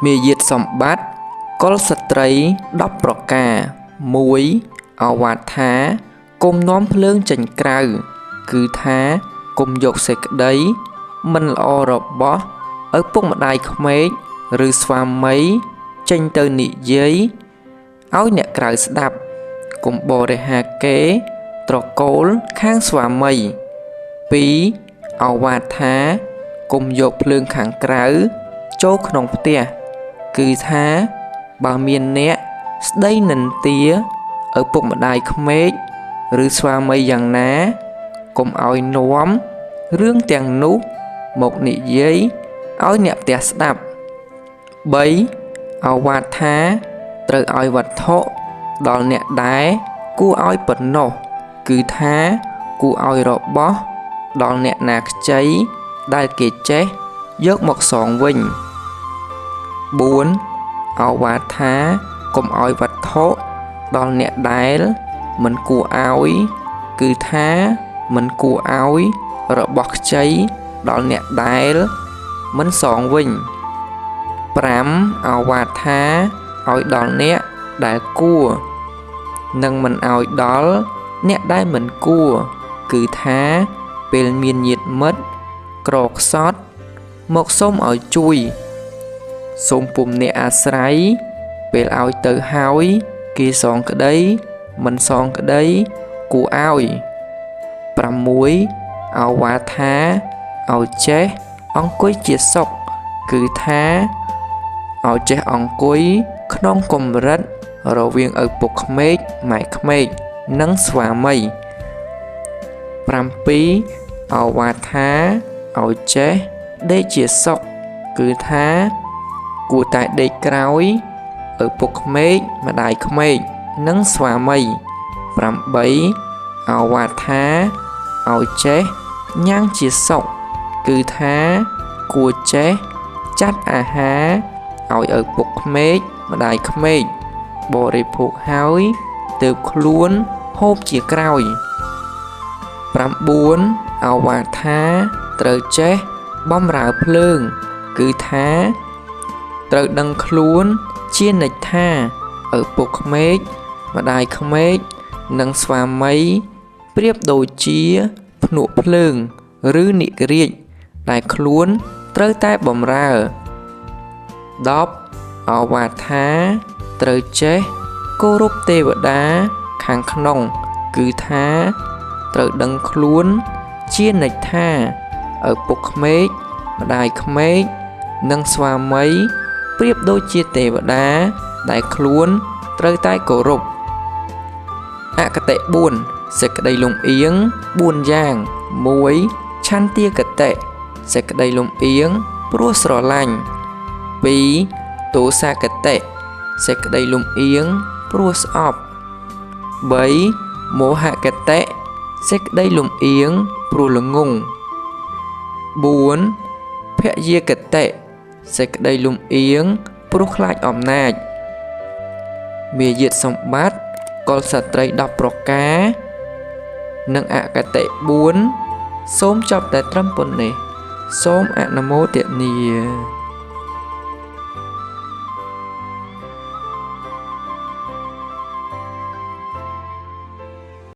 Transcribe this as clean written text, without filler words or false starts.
មាយាទសម្បត្តិកុលស្ត្រី10ប្រការ1ឱវាទថាកុំនាំភ្លើងចេញក្រៅគឺថាកុំយកសេចក្តីមិនល្អរបស់ឪពុកម្ដាយក្មេកឬស្វាមីចេញទៅនិយាយឲ្យអ្នកក្រៅស្ដាប់កុំបរិហាគេត្រកូលខាងស្វាមី2ឱវាទថាកុំយកភ្លើងខាងក្រៅចូលក្នុងផ្ទះគឺថាបើមានអ្នកស្ដីនិន្ទាឪពុកម្ដាយក្មេកឬស្វាមីយ៉ាងណាកុំឲ្យនាំរឿងទាំងនោះមកនិយាយឲ្យអ្នកផ្ទះស្ដាប់3ឱវាទថាត្រូវឲ្យវត្ថុដល់អ្នកដែរគួរឲ្យប៉ុណ្ណោះគឺថាគួរឲ្យរបស់ដល់អ្នកណាខ្ចីដែលគេចេះយកមកសងវិញ4ឱវាទថាកុំឲ្យវត្ថុដល់អ្នកដែលមិនគួរឲ្យគឺថាមិនគួរឲ្យរបស់ខ្ចីដល់អ្នកដែលមិនសងវិញ5ឱវាទថាឲ្យដល់អ្នកដែលគួរនិងមិនឲ្យដល់អ្នកដែលមិនគួរគឺថាពេលមានញាតិមិត្តក្រខ្សត់មកសូមឲ្យជួយសូមពុំអ្នកអាស្រ័យពេលឲ្យទៅហើយគេសងក្តីមិនសងក្តីគួរឲ្យ6ឱវាទថាឲ្យចេះអង្គុយជាសុខគឺថាឲ្យចេះអង្គុយក្នុងកម្រិតរវាងឪពុកក្មេកម៉ែក្មេកនិងស្វាមី7ឱវាទថាឲ្យចេះដេកជាសុខគឺថាគួរតែដេកក្រោយឪពុកក្មេកម្ដាយក្មេកនិងស្វាមី8ឱវាទថាឲ្យចេះញ៉ាំងជាសុខគឺថាគួរចេះចាត់អាហារឲ្យឪពុកក្មេកម្ដាយក្មេកបរិភោគហើយទើបខ្លួនហូបជាក្រោយ9ឱវាទថាត្រូវចេះបំរើភ្លើងគឺថាត្រូវដឹងខ្លួនជានិច្ចថាឪពុកក្មេកម្ដាយក្មេកនិងស្វាមីប្រៀបដូចជាភ្នក់ភ្លើងឬនិរាជដែលខ្លួនត្រូវតែបំរើ10ឱវាទថាត្រូវចេះគោរពទេវតាខាងក្នុងគឺថាត្រូវដឹងខ្លួនជានិច្ចថាឪពុកក្មេកម្ដាយក្មេកនិងស្វាមីប្រៀបដូចជាទេវតាដែលខ្លួនត្រូវតែគោរពអគតិ4សេចក្តីលំអៀង4យ៉ាង1ឆន្ទាគតិសេចក្តីលំអៀងព្រោះស្រឡាញ់2ទោសាគតិសេចក្តីលំអៀងព្រោះស្អប់3មោហគតិសេចក្តីលំអៀងព្រោះល្ងង់4ភយាគតិសេចក្តីលំអៀងព្រោះខ្លាចអំណាចមាយាទសម្បត្តិកុលស្ត្រី10ប្រការនិងអគតិ4សូមចប់តែត្រឹមប៉ុណ្ណេះសូមអនុមោទនា